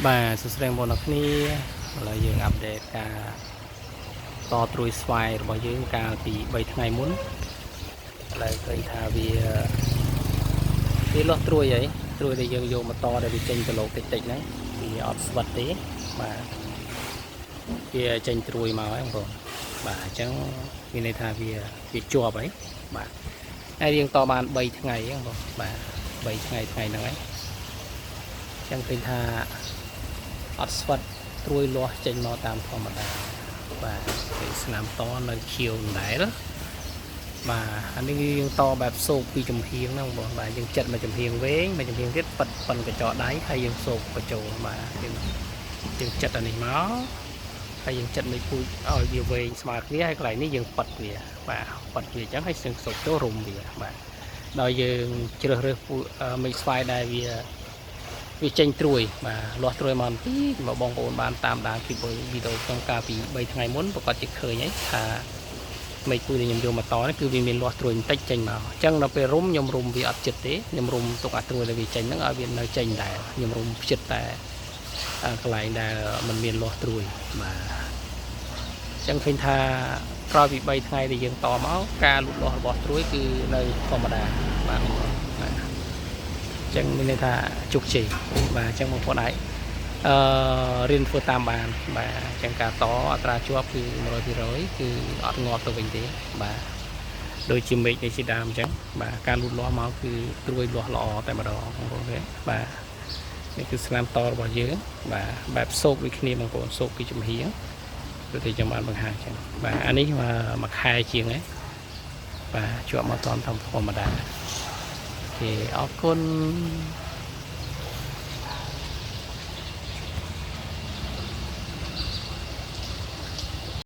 បាទសួស្តីបងប្អូនអរគ្នាឥឡូវយើង update ការតត្រួយស្វាយរបស់យើងកាលពី3ថ្ងៃមុនឥឡូវឃើញថាវាវាលាស់ត្រួយហើយត្រួយដែលយើងយកមកតដែលវាចេញប្រឡូកតិចតិចហ្នឹងវាអត់ស្វិតទេបាទវាចេញត្រួយមកហើយបងប្អូនបាទអញ្ចឹងមានន័យថាវាវាជាប់ហើយបាទហើយរៀងតបាន3ថ្ងៃហ្នឹងបងបាទ3ថ្ងៃថ្ងៃហ្នឹងហើយអញ្ចឹងឃើញថា អត់ស្វិតត្រួយលាស់ចេញមកតាមធម្មតាបាទគេស្នាមតនៅខៀវដដែលបាទអានេះយើងតបែបសោកពីចំហៀងហ្នឹងបងបាទយើងចិត្តមកចំហៀងវែងមកចំហៀងទៀតប៉ិតប៉ុនកញ្ចក់ដៃហើយយើងសោកបញ្ចូលបាទយើងយើងចិត្តអានេះមកហើយយើងចិត្តមួយពូជឲ្យវាវែងស្មើគ្នាហើយកន្លែងនេះយើងប៉ិតវាបាទប៉ិតវាអញ្ចឹងហើយយើងសោកចូលរុំវាបាទដោយយើងជ្រើសរើសពូជមេឃស្វាយដែលវា វាចេញត្រួយបាទលាស់ត្រួយមកបន្តិចមកបងប្អូនបានតាមដានពីវីដេអូខ្ញុំកាលពី3ថ្ងៃមុនប្រកាសជាឃើញហើយថាមេឃពូជដែលខ្ញុំយកមកតនេះគឺវាមានលាស់ត្រួយបន្តិចចេញមកអញ្ចឹងដល់ពេលរុំខ្ញុំរុំវាអត់ចិត្តទេខ្ញុំរុំទុកអាត្រួយដែលវាចេញហ្នឹងឲ្យវានៅចេញដែរខ្ញុំរុំផ្ចិតតែកន្លែងដែលมันមានលាស់ត្រួយបាទអញ្ចឹងឃើញថាក្រោយពី3ថ្ងៃដែលយើងតមកការលូតលាស់របស់ត្រួយគឺនៅធម្មតាបាទបងប្អូនបាទ ចឹងមានន័យថាជោគជ័យបាទអញ្ចឹងបងប្អូនអាចអឺរៀនធ្វើតាមបានបាទអញ្ចឹងការតអត្រាជាប់គឺ100%គឺអត់ងាប់ទៅវិញទេបាទដូចជាមេឃនេះជាដើមអញ្ចឹងបាទការលូតលាស់មកគឺត្រួយលាស់ល្អតែម្ដងបងប្អូនទេបាទនេះគឺស្នាមតរបស់យើងបាទបែបសោកដូចគ្នាបងប្អូនសោកពីចំហៀងដូចที่ខ្ញុំបានបង្ហាញអញ្ចឹងបាទអានេះមួយខែជាងហើយបាទជាប់មកតមធម្មតា OK អរគុណ។